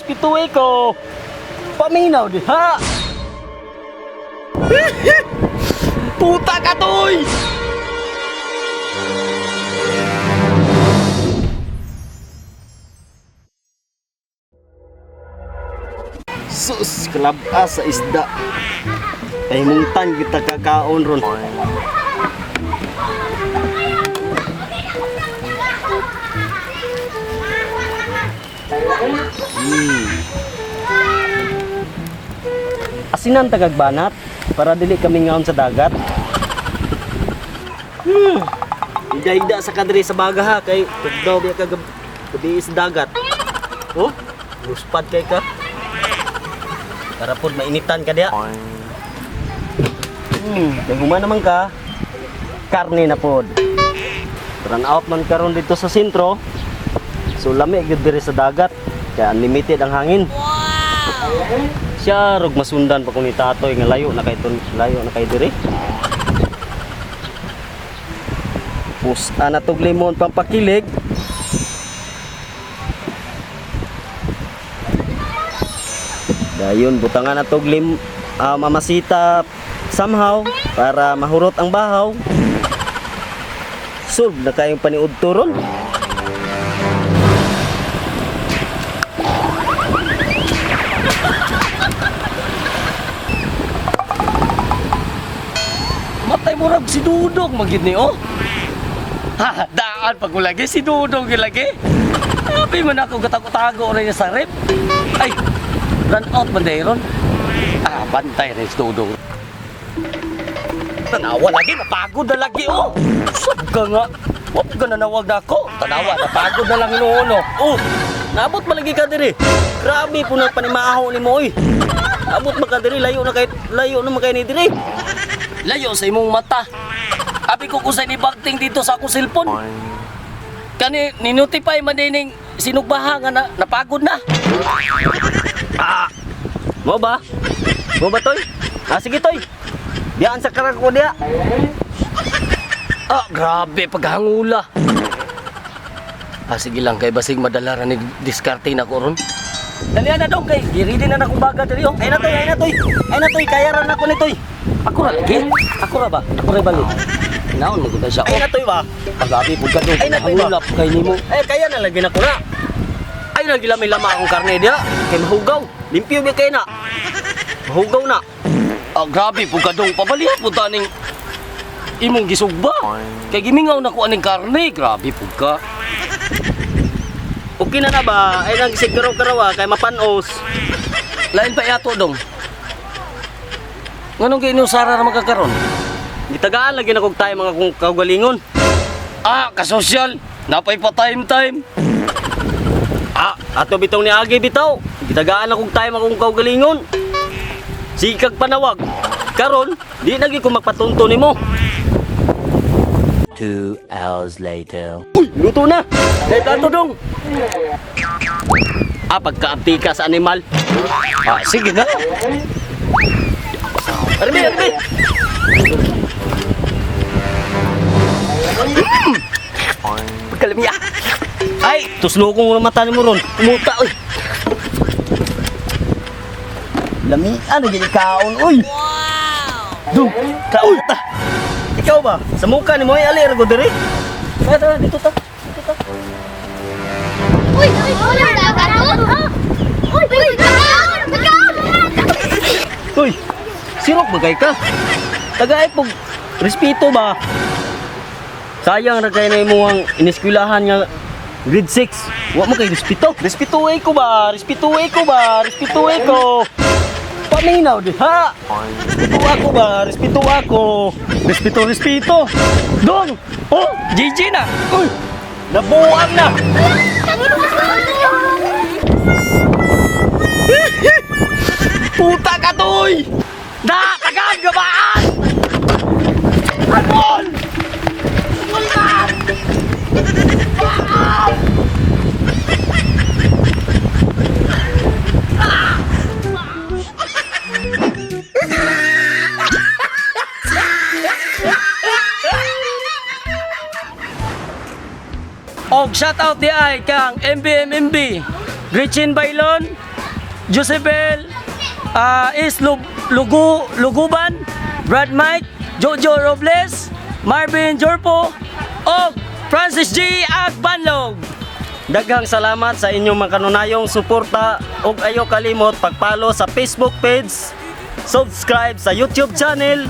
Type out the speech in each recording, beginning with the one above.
Respetuhe ko. Paminaw diha. Puta ka, toy! Sus, kalabas sa isda. Pahimungtan kita kakaon ron. Asinan tagagbanat para dili kami ngaon sa dagat. Hmm. Higda-higda sa kadri sa baga ha kay tugdaw biya ka gabi sa dagat. Oh, luspad kay ka. Para pod mainitan ka diha. Kay human naman ka. Karne na pod. Run out man karon dito sa sentro. So lami gyud diri sa dagat. Kaya unlimited ang hangin. Siya rog masundan pa ko ni tatoy nga layo na kay ton, layo na kay diri. Pusta na tog limon pampakilig. Dayon butangan na tog mamasita somehow para mahurot ang bahaw. Solve na kayong paniud turon. Matay mo rag si Dudong magyud ni oh. Ha, daan pag lagi si Dudong gyud lagi. Sabi man ako gatago-tago rin niya sa rep. Ay, run out man dahil ron. Ah, bantay rin si Dudong. Tanawa lagi, napagod na lagi oh. Sab ka nga. Wag ka na nawag na ako. Tanawa, napagod na lang inuuno. Oh, naabot malagi ka diri. Grabe po na panimaho ni mo oy. Abot man ka diri, layo na kay layo na man kay ni diri. Layo sa imong mata. Abi ko kung sa ni dito sa akong cellphone. Kani ni-notify man din ning sinugbaha nga na, napagod na. Mo ba? Mo ba toy? Ah, sige toy. Diyan sa karag ko diya. Ah, grabe paghangula. Ah, sige lang kay basig madala ra ni diskarte na ko ron. Dalian na dong kay giridi na na akong baga dali oh. Ay na toy, ay na toy. Ay na toy, kaya ra na ko ni toy. Ako ra lagi. Ako ra ba? Ako ra bali. Naon mo gud siya. Ay Oh, na toy ba? ah, grabe pud ka dong. Ay, na, toy ba? Hangula kay nimo. Eh kaya na lagi na ko na. Ay lagi lang may lama akong karne diya. Kay mahugaw. Limpyo ba kay na? Mahugaw na. Ah, grabe pud ka dong. Pabaliha pud ta ning imong gisugba. Kay gimingaw na ko aning karne. Grabe pud ka. Okay na na ba? Ay nang siguro karawa kay mapanos. Lain pa yato dong. Nganong kay inusara ra magkakaron? Gitagaan lagi na kog tayo mga kong kaugalingon. Ah, kasosyal. Napay pa time time. Ah, ato bitong ni Agi bitaw. Gitagaan na kog tayo mga kong kaugalingon. Sikag panawag. Karon, di na gyud ko magpatunto nimo. 2 hours later. Uy, luto na. Dahil plato dong. Ah, pagkaabti ka sa animal. Ah, sige na. Arbi, arbi. Pagkalamiya. Ay, tuslo ko ng mata nimo ron. Umuta, oy. Lamian na gyud kaon, uy. Wow. Dum, kaon ta. Ikaw ba? Sa muka nimo ay ali ra ko diri. Tara, tara, dito ta. Dito ta. Uy! Uy! Dagat to? Uy! Uy! Nagkaon! Nagkaon! Uy, sirok ba kay ka? Tagay pog respeto ba? Sayang ra kay na imong ineskwelahan nga grade 6. Wa mo kay respeto. Respetuhe ko ba? Respetuhe ko ba? Respetuhe ko. Paminaw diha. Respeto ako ba? Respeto ako. Respeto, respeto. Dong! Oh, GG na. Uy, nabuang na. Puta ka, toy! Da, tagaan, gabaan! Almon! Og shout out di ay kang MBMMB, Gretchen Bailon, Josebel Is Lugu Luguban, Brad Mike, Jojo Robles, Marvin Jorpo, og Francis G. Agbanlog. Daghang salamat sa inyong mga kanunayong suporta ug ayo kalimot pag-follow sa Facebook page, subscribe sa YouTube channel.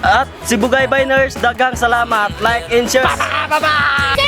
At Sibugay Biners, daghang salamat. Like and share. Bye-bye!